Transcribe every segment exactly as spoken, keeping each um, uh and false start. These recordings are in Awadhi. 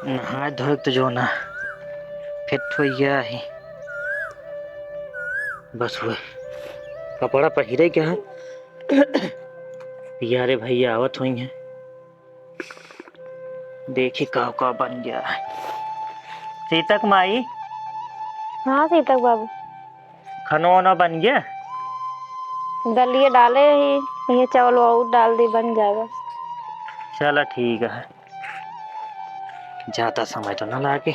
नहाए धोए तो जो ना फिट हो गया ही। बस हुए कपड़ा पहिरे के है। यारे भैया आवत हुई हैं, देखी का का बन गया है। सीतक माई। हाँ सीतक बाबू। खाना वाना बन गया? दलिया डाले ही, ये चावल वावल डाल दी, बन जाएगा। चला ठीक है, ज्यादा समय तो ना लागे।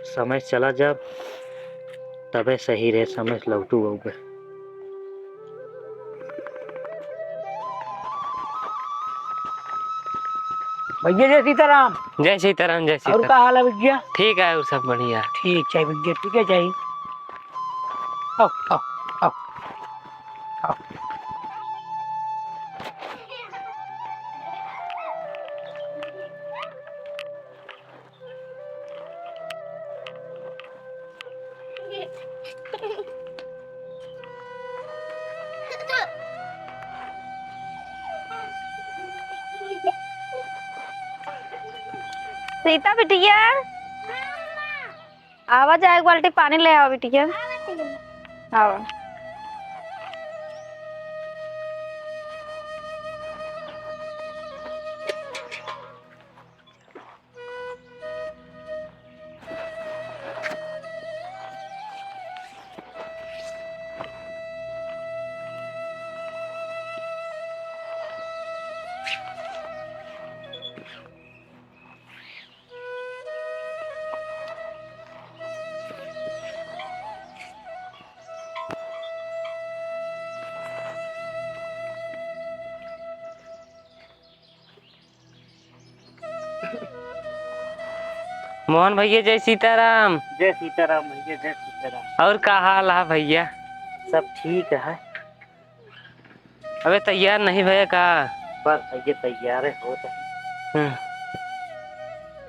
समय चला जाब तबे सही रहे, समय लौटू अउबे। भैया जय सीताराम। जय सीताराम, जय और सीताराम। का हाल है भैया? ठीक है, और सब बढ़िया। ठीक है भैया, ठीक है, जय। आओ, आओ, आओ। आओ। सीता बिटिया, आवा जा, एक बाल्टी पानी ले आवा बिटिया। आवा। मोहन भैया, जय सीताराम। जय सीताराम भैया, जय सीताराम। और का हाल है भैया? सब ठीक है। अबे तैयार नहीं भैया का? बस भैया तैयार है, होत है। हम्म।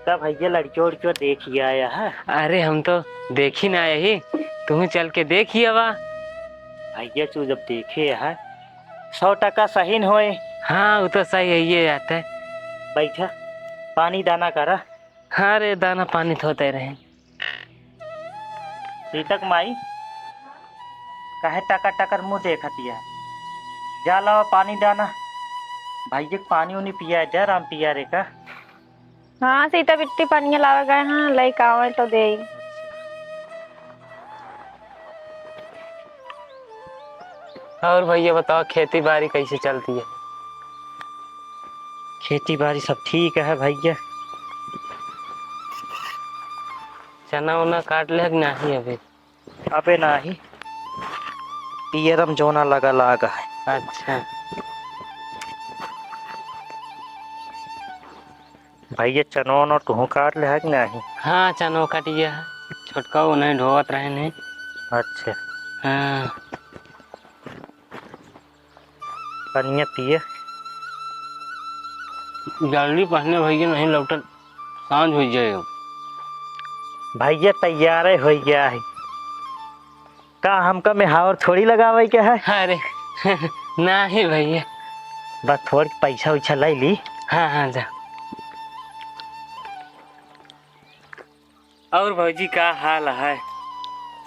तब भैया लड़कियों उड़कियों देखी आया है? अरे हम तो देखी ना आए ही, तुहूँ चल के देखी आवा। भैया तू जब देखे है, सौ टका सही न होए। हाँ, वो तो सही है, ये बात है। बैठा, पानी दाना करा। हाँ रे, दाना पानी तो होते रहे। सीतक माई, काहे टकर टकर मुँह देखत हिया? जा लावा पानी दाना, भैया के पानी उनी पिया दे, राम पिया रे का। हाँ, सीता बिट्टी पनिया लावे गए हैं, लइका आवे तो देई। और भैया बताओ, खेती बाड़ी कैसे चलती है? खेती बाड़ी सब ठीक है भैया। चना उना काट ले कि नहीं अभी? अबे नाही, पियरम जोना लगा लाग है। अच्छा। भैया, चनो वनो तुहूँ काट ले है कि नाही? हाँ, चनो काट गया है। छोटका वो नहीं ढोवत रहे नहीं। अच्छा। हाँ। पनिया पिए। जल्दी पहने भैया, नहीं लौटत, सांझ हो जाए। भैया, तैयारे हो गया है। का हमका मेहावर थोड़ी लगावे के है? अरे, नाही भैया। बस थोड़ी पैसा वैसा ले ली। हाँ, हाँ, जा। और भौजी, का हाल है?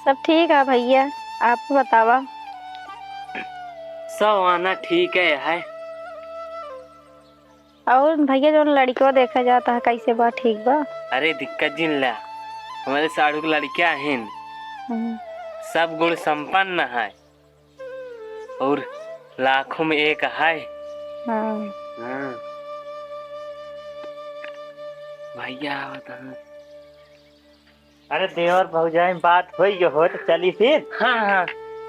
सब ठीक है भैया, आप बतावा। सब आना ठीक है, है। और भैया, जौन लड़िकवा देखा जाता है, कैसे बा, ठीक बा? अरे दिक्कत जिन ला, हमारे साढ़ू के लड़किया हैं, हम्म। सब गुण संपन्न है और लाखों में एक है। हाँ। हाँ। भैया आवत हैं। अरे देवर भौजाई में बात होई गयो हो तो चली फिर। हाँ, हाँ,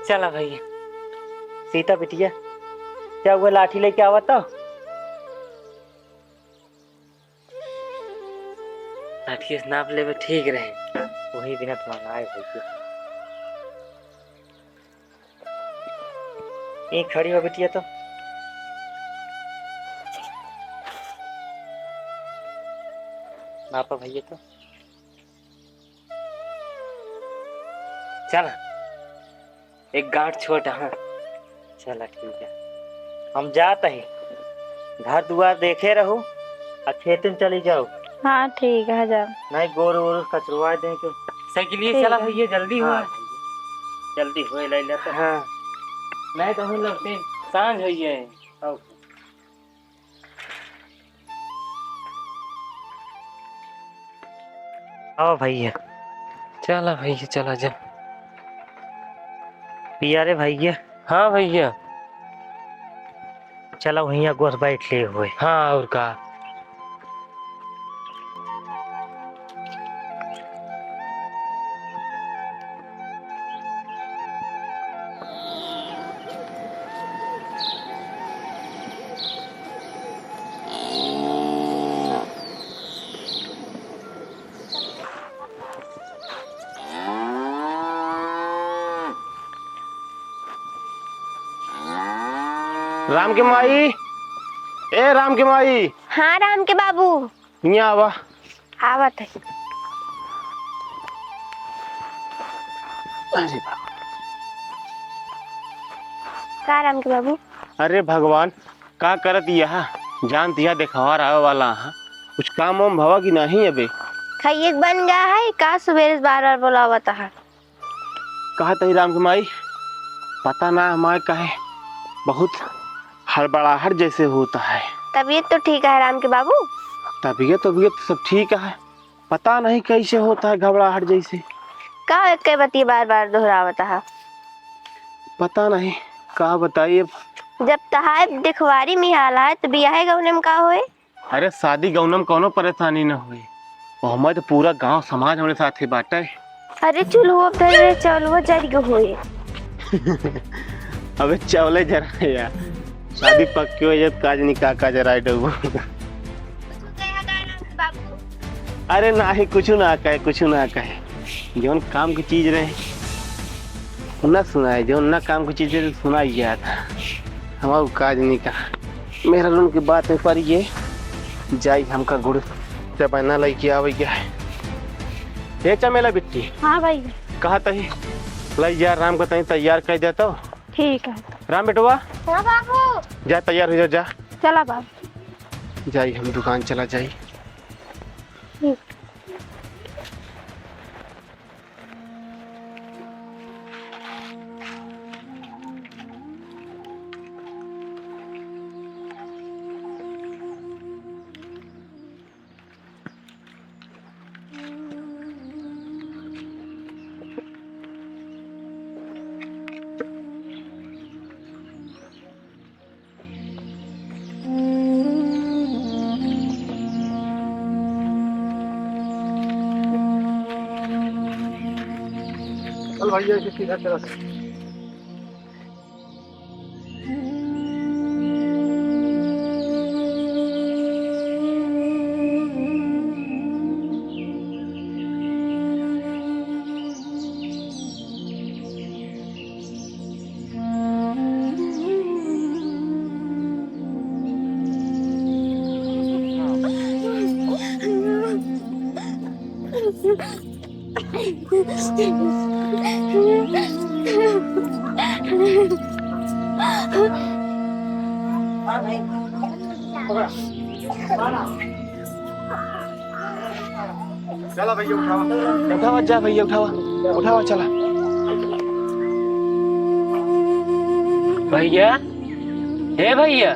चला भैया। सीता बिटिया, क्या हुआ, लाठी लेके आवा तो। लाठी से नाप लेवे ठीक रहे। वही बिना तो मंगाए भैया। ई खड़ी हो बिटिया तो। नापा भैया तो। चल, एक गांठ छोट है, चला ठीक है, हम जात ही, घर दुआर देखे रहू, आ खेते में चली जाओ। हाँ ठीक है, जाओ। नहीं, गोरू वोरू कचरवा दे के। साइकिलिए ठीक चला है। भैया, जल्दी हो। हाँ, जल्दी हो, ले ले तो। हाँ। नहीं तो हम लोग सांझ हो गए। आओ। आओ भैया। चला भैया, चला जा। पिया रे भैया। हाँ भैया। चला वहीं गोस बैठ ले हुए। हाँ, और का। राम के माई, ए राम के माई। हाँ राम के बाबू। हियाँ आवा। आवत है। अरे बाप। का राम के बाबू? अरे भगवान, का करत यह? जानत यह देखवार आवे वाला हा, कुछ काम वाम भवा कि नहीं अबे? खाइए के बन गया है, का सुबेरे से बार बार बोलावत हा? कहत ही राम के माई, पता ना हमारे काहे बहुत हड़बड़ाहट जैसे होता है। तबीयत तो ठीक है राम के बाबू? तबीयत, तबीयत तो सब ठीक है, पता नहीं कैसे होता है घबराहट जैसे। का एक के बतिया बार बार दोहरावत है? पता नहीं का बताइए। जब तहार देखवारी में हाल है तो बियाहे गौने में का होए? अरे, शादी गौना में कौनो परेशानी न होई। ओहमा तो पूरा गांव समाज हमरे साथे बाटे। अरे, चूल्हो धरे, चौलवा जरि गो होए। अबे, चौले जरा यार, शादी पक्की हो जाए, काज नहीं का, का जराए डबो। अरे, नाही, कुछ ना कहे, कुछ ना कहे। जौन काम की चीज रहे, ना सुनाए, जौन ना काम की चीज रहे, सुनाई गया था। हमारा काज नहीं का। मेहरारून के बात में पड़ी है, जाई हमका गुड़ चबैना लइके आवे के है। ए चमेला बिट्टी। हाँ भाई। कहा तही लई जा, राम का तही तैयार कर देतो। ठीक है। राम बेटवा। हाँ बाबू। जा तैयार हो जा, जा। चला बाबू। जाई हम दुकान चला जाई। ठीक। चल भैया, इसे सीधा चला। चला भैया, उठावा। उठावा, जा भैया, उठावा। उठावा, चला। भैया, हे भैया,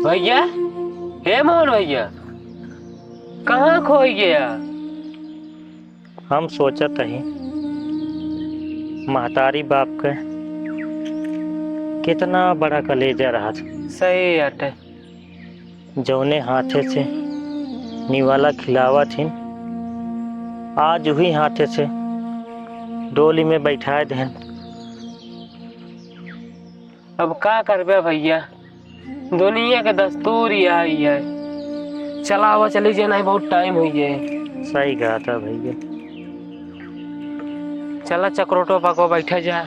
भैया, हे मोहन भैया, कहाँ खोई गया? हम सोचत हई, महतारी बाप के कितना बड़ा कलेजा रहत। सही बाटे। जौने हाथे से निवाला खिलावत हिन, आज वही हाथे से डोली में बैठाए देहन। अब का करबे भैया, दुनिया के दस्तूर यही है। चला आवा, चली जे, नहीं बहुत टाइम हुई है। सही कहा था भैया। चला चक्रोटो पको बैठा जा।